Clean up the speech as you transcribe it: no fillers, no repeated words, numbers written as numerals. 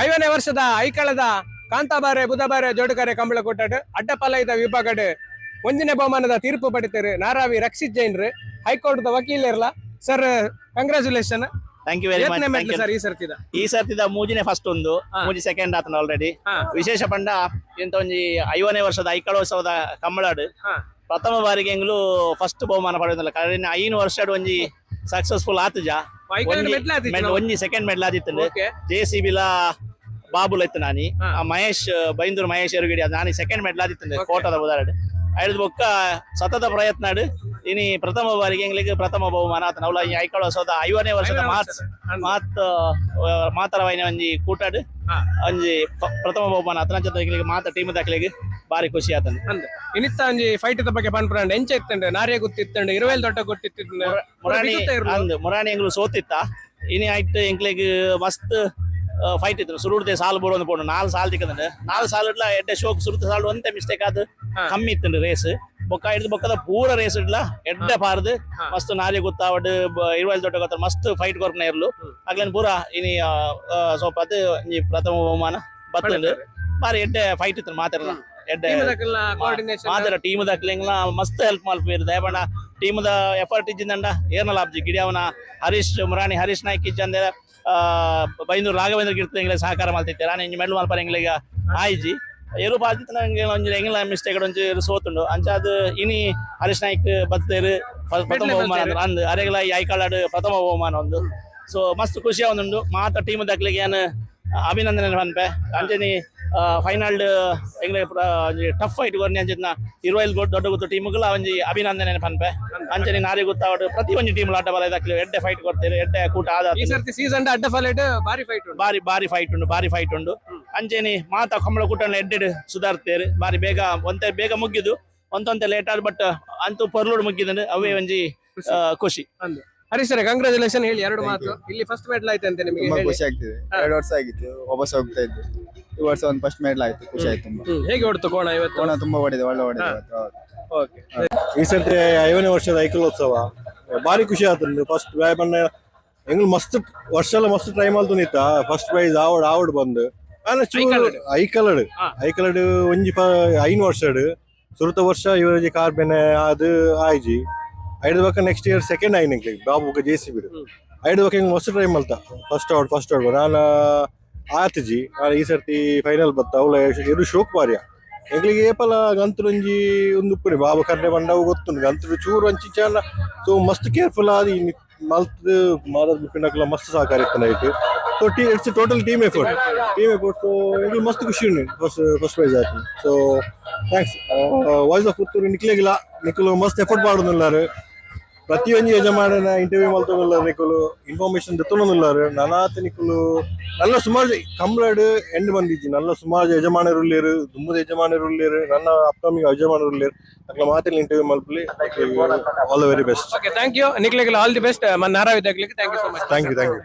50ನೇ ವರ್ಷದ ಐಕಳದ ಕಾಂತಾಬಾರೆ ಬುಧಬಾರೆ ಜೋಡುಕರೆ ಕಂಬಳಕೂಟಡ್ ಅಡ್ಡಪಲೈದ ವಿಭಾಗಡ್ ಒಂಜಿನ ಬಹುಮಾನದ ತೀರ್ಪು ಪಡಿತಾರೆ ನಾರಾವಿ ರಕ್ಷಿತ್ ಜೈನ್ರು, ಹೈಕೋರ್ಟ್ ವಕೀಲರ್ಲ. Sir, congratulation. Thank you very ಏತ್ನೇ much. Medal sir ಈ ಸರ್ತಿದ? ಈ ಸರ್ತಿದ ಮೂಜಿನೇ ಫಸ್ಟ್ ಒಂದು. ಮೂಜಿ ಸೆಕೆಂಡ್ ಆತನ ಆಲ್ರೆಡಿ. ವಿಶೇಷ ಪಂಡ ಇಂತ ಒಂಜಿ 50ನೇ ವರ್ಷದ ಐಕಳೋತ್ಸವದ ಕಂಬಳಾಡು ಪ್ರಥಮ ಬಾರಿಗೆ ಎಂಗ್ಲು ಫಸ್ಟ್ ಬಹುಮಾನ ಪಡೆದಿಲ್ಲ. ಕಳೆದ 5 ವರ್ಷಡ್ ಒಂಜಿ ಸಕ್ಸಸ್ಫುಲ್ ಆತುಜ. ಐಕಳಡ್ ಮೆಡ್ಲ್ ಆತಿತ್ತು. ಒಂಜಿ ಸೆಕೆಂಡ್ ಮೆಡ್ಲ್ ಆದಿತ್ತುಂಡು. ಜೆ ಸಿ ಬಿಲ ಬಾಬುಲ್ ಇತ್ತು ನಾನಿ. ಆ ಮಹೇಶ್ ಬೈಂದೂರು ಮಹೇಶ್ ಎರುಗಿಡಿ ಅದು ನಾನಿ ಸೆಕೆಂಡ್ ಮೆಡ್ಲ್ ಆದಿತ್ತುಂಡು. ಕೋಟದ ಉದಾಹರಣೆ ಐದು ಬೊಕ್ಕ ಸತತ ಪ್ರಯತ್ನ ಇನಿ ಪ್ರಥಮ ಬಾರಿಗೆ ಎಂಗ್ಲಿಗೆ ಪ್ರಥಮ ಬಹುಮಾನ ಆತನ. ಅವಲ ಈ ಐಕಳೋತ್ಸವದ 50ನೇ ವರ್ಷದ 50ನೇ ಮಾರ್ಚ್ ವರ್ಷದ. ಅಂದ್. ಮಾತ್ ಮಾತರವಾಯಿನ ಒಂಜಿ ಕೂಟಾಡು ಒಂಜಿ ಪ್ರಥಮ ಬಹುಮಾನ ಆತನ ಜೊತೆ ಎಂಗ್ಲಿಗೆ ಮಾತ ಟೀಮ್ ದಾಖಲೆಗೆ ಬಾರಿ ಖುಷಿ ಆತನ. ಅಂದ್ ಇನಿತ್ತ ಒಂಜಿ ಫೈಟ್ ಬಗ್ಗೆ ಪನ್ಪುರಂಡ್ ಎಂಚ ಇತ್ತಂಡು? ನಾರೇ ಗೊತ್ತಿತ್ತಂಡು, ಇರುವೆಲ್ ದೊಡ್ಡ ಗೊತ್ತಿತ್ತು. ಮುರಾಣಿ ಅಂದ್, ಮುರಾಣಿ ಎಂಗ್ಲು ಸೋತಿತ್ತ. ಇನಿ ಆಯ್ತು, ಎಂಕ್ಲೆಗ್ ಮಸ್ತ್ ಫೈಟ್ ಇತ್ತು. ಸುರುಡ್ದೆ ಸಾಲು ಬೋಡೊಂದು ಪೋಂಡು, ನಾಲ್ ಸಾಲ್ ತಿಕ್ಕದಂಡು. ನಾಲ್ ಸಾಲ್ ಇಡ್ಲ ಎಡ್ಡೆ ಶೋಕ್. ಸುರುತ ಸಾಲು ಒಂತೆ ಮಿಸ್ಟೇಕ್ ಆದ್ ಕಮ್ಮಿ ಇತ್ತುಂಡು ರೇಸ್. ಬೊಕ್ಕ ಹಿಡ್ದು ಬೊಕ್ಕದ ಪೂರ ರೇಸ್ ಇಡ್ಲ ಎಡ್ಡೆ ಪಾರ್ದು ಮಸ್ತ್ ನಾರಿ ಗೊತ್ತಾವಡ್, ಇರುವಲ್ ದೊಡ್ಡ ಗೊತ್ತ ಮಸ್ತ್ ಫೈಟ್ ಕೊರ್ಪನ ಇರ್ಲು. ಅಗ್ಲೇನ್ ಪೂರ ಇನಿ ಸ್ವಲ್ಪ ಅದು ಒಂಜಿ ಪ್ರಥಮ ಬಹುಮಾನ ಬತ್ತುಂಡು. ಬಾರಿ ಎಡ್ಡೆ ಫೈಟ್ ಇತ್ತು ಮಾತೆರ್ಲ ಎಡ್ಡೆ. ಕೋಆರ್ಡಿನೇಷನ್. ಮಾತರ ಟೀಮ್ ದಕ್ಲೆಂಗ್ಲ ಮಸ್ತ್ ಹೆಲ್ಪ್ ಮಲ್ಪೇರು. ದಯಪಂಡ ಟೀಮ್ the effort ಇಜ್ಜಿಂದಂಡ ಏರ್ನಲ ಆಪ್ಜಿ. ಗಿಡಿಯವನ ಹರೀಶ್ ಮುರಾಣಿ, ಹರೀಶ್ ನಾಯ್ಕ್ ಇಜ್ಜಂದೆ ಬೈಂದೂರು ರಾಘವೇಂದ್ರ ಗಿರ್ತ ಎಂಗ್ಲೆ ಸಹಕಾರ ಮಲ್ತಿತ್ತೆ. ರಾಣಿ ಇಂಜಿ ಮೆಡ್ಲ್ ಮಲ್ಪರ ಎಂಗ್ಲೆಗ ಆಯ್ಜಿ. ಏರು ಬಾಜಿತ್ ನಂಗೆ ಒಂಜಿ ಎಂಗ್ಲ ಮಿಸ್ಟೇಕ್ ಒಂಜಿ ಸೋತುಂಡು. ಅಂಚ ಅದು ಇನಿ ಹರೀಶ್ ನಾಯ್ಕ್ ಬತ್ತೇರು, ಪ್ರಥಮ ಬಹುಮಾನ ಅಂದ್ ಅಂದ್ ಅರೆಗ್ಲ ಈ ಐಕಾಳಾಡು ಪ್ರಥಮ ಬಹುಮಾನ ಒಂದು. ಸೊ ಮಸ್ತ್ ಖುಷಿ ಆವೊಂದುಂಡು. ಮಾತ ಟೀಮ್ ದಕ್ಲೆಗ್ ಯಾನ್ ಅಭಿನಂದನೆ ಪನ್ಪೆ. ಅಂಚನೆ ಫೈನಲ್ ಎಂಗ್ಲೆ ಟಫ್ ಫೈಟ್ ಕೊರ್ನಿ ಅಂಚಿನ ಇರುವೈಲ್ ದೊಡ್ಡ ಗುತ್ತು ಟೀಮ್ಗಳ ಒಂಜಿ ಅಭಿನಂದನೆ ಪನ್ಪೆ. ಅಂಚನೆ ನಾರಿ ಗೊತ್ತಾವಡು ಪ್ರತಿ ಒಂಜಿ ಟೀಮ್ ಆಟ ಬಲ ದಕ್ಲೆ ಎಡ್ಡೆ ಫೈಟ್ ಕೊಡ್ತೇವೆ, ಎಡ್ಡೆ ಕೂಟ ಆದ. ಈ ಸರ್ತಿ ಸೀಸನ್ ಅಡ್ಡ ಫಲೈಟ್ ಬಾರಿ ಫೈಟ್ ಉಂಟು. ಬಾರಿ ಬಾರಿ ಫೈಟ್ ಉಂಡು, ಬಾರಿ ಫೈಟ್ ಉಂಡು. ಅಂಚೆನೆ ಮಾತ ಕಂಬಳ ಕೂಟನ ಎಡ್ಡೆಡ್ ಸುಧಾರ್ತೇರು. ಬಾರಿ ಬೇಗ ಒಂತೆ ಬೇಗ ಮುಗ್ಗಿದು, ಒಂತೊಂತೆ ಲೇಟ್ ಆದ್, ಬಟ್ ಅಂತೂ ಪೊರ್ಲುಡು ಮುಗ್ಗಿದಂಡು. ಅವೇ ಒಂಜಿ ಖುಷಿ. ಅಂದ್. Harish sir, congratulation. ಹೇಳಿ ಎರಡು ಮಾತು. ಇಲ್ಲಿ ಫಸ್ಟ್ ಮೆಡಲ್ ಆಯ್ತಂತೆ ನಿಮಗೆ. ತುಂಬಾ ಹೇಳಿ. ಖುಷಿ ಆಗ್ತಿದೆ. 2 ವರ್ಷ ಆಗಿತ್ತು ವಾಪಸ್ ಹೋಗ್ತಾ ಇದ್ದು. ಈ ವರ್ಷ ಒಂದು ಫಸ್ಟ್ ಮೆಡಲ್ ಆಯ್ತು, ಖುಷಿ ಆಯ್ತು ತುಂಬಾ. ಹೇಗೆ ಹೊಡ್ತು ಕೋಣ ಇವತ್ತು? ಕೋಣ ತುಂಬಾ ಹೊಡೆದೆ, ಒಳ್ಳೆ ಹೊಡೆದೆ ಇವತ್ತು, ಹೌದು. ಈ ಸರ್ತಿ 50ನೇ ವರ್ಷದ ಐಕಲೋತ್ಸವ ಭಾರಿ ಖುಷಿ ಆತುಂಡು. ಫಸ್ಟ್ ಪಂಡ ಎಂಗ್ಲು ಮಸ್ತ್ ವರ್ಷ ಎಲ್ಲ ಮಸ್ತ್ ಟ್ರೈ ಮಲ್ತೊಂದಿತ್ತ. ಫಸ್ಟ್ ಪ್ರೈಸ್ ಆವಡ್ ಆವಡ್ ಬಂದು ಆನ ಚೂರು ಐಕಳಡ್. ಐಕಲಡ್. ಐಕಲಡ್ ಒಂಜಿ 5 ವರ್ಷಡ್ ಸುರುತ ವರ್ಷ ಇವರಜಿ ಕಾರ್ ಬೆನೆ ಅದು ಆಯ್ಜಿ. ಐದು ಬೊಕ್ಕ next year second ಆಯ್ನ ಎಂಕ್ಲೆಗ್ ಬಾಬು ಬೊಕ್ಕ ಜೆ ಸಿ ಬಿಡು. ಐದು ಬೊಕ್ಕ ಎಂಕ್ ಮಸ್ತ್ try ಮಲ್ತ, first out, first out ನಾನ ಆತಜಿ. ಆನ ಈ ಸರ್ತಿ ಫೈನಲ್ ಬತ್ತ. ಅವಳ ಎರು ಶೋಕ್ ಬಾರಿಯ ಎಂಕ್ಲಿಗೆ. ಏಪಲ ಗಂತುಡೊಂಜಿ ಒಂದು ಉಪ್ಪುನಿ ಬಾಬು ಕರ್ನೆ ಪಂಡ ಅವು ಗೊತ್ತುಂಡು. ಗಂತುಡು ಚೂರು ಒಂಚಿ ಚಾಲ. ಸೊ ಮಸ್ತ್ ಕೇರ್ಫುಲ್ ಆದ್ ಇನಿ ಮಲ್ತ್ ಮಾದರ್ ಬಿಪಿನಕ್ಲ ಮಸ್ತ್ ಸಹಕಾರ ಇತ್ತು night. So it's total team effort, team effort. So ಎಂಕ್ಲು ಮಸ್ತ್ ಖುಷಿ ಉಂಡು first first prize ಆಯ್ತು. So thanks voice of Puttur ನಿಕ್ಲೆಗಿಲ್ಲ. ನಿಕುಲು ಮಸ್ತ್ ಎಫರ್ಟ್ ಪಾಡೊಂದುಲ್ಲಾರು. ಪ್ರತಿಯೊಂಜಿ ಯಜಮಾನನ ಇಂಟರ್ವ್ಯೂ ಮಲ್ತೊಂದುಲ್ಲಾರು. ನಿಕುಲು ಇನ್ಫಾರ್ಮೇಶನ್ ದೆತ್ತೊಂದುಲ್ಲಾರು. ನನಾತ್ ನಿಕುಲು ನನ್ನ ಸುಮಾರು ಕಂಬ್ಳಡ್ ಎಂಡ್ ಬಂದಿಜ್ಜಿ. ನನ್ನ ಸುಮಾರು ಯಜಮಾನರು ಉಲ್ಲೇರು, ದುಂಬುದ ಯಜಮಾನರು ಉಲ್ಲೇರು, ನನ್ನ ಅಪ್ಕಮಿಂಗ್ ಯಜಮಾನರು ಉಲ್ಲೇರು. ಅಕ್ಲ ಮಾತಿನ interview ಮಲ್ಪಲಿ. All the very best. Okay, thank you. ನಿಕ್ಲೆಗ್ all the best. Naravi ದಕ್ಲೆಗ್. Thank you so much. Thank you, thank you.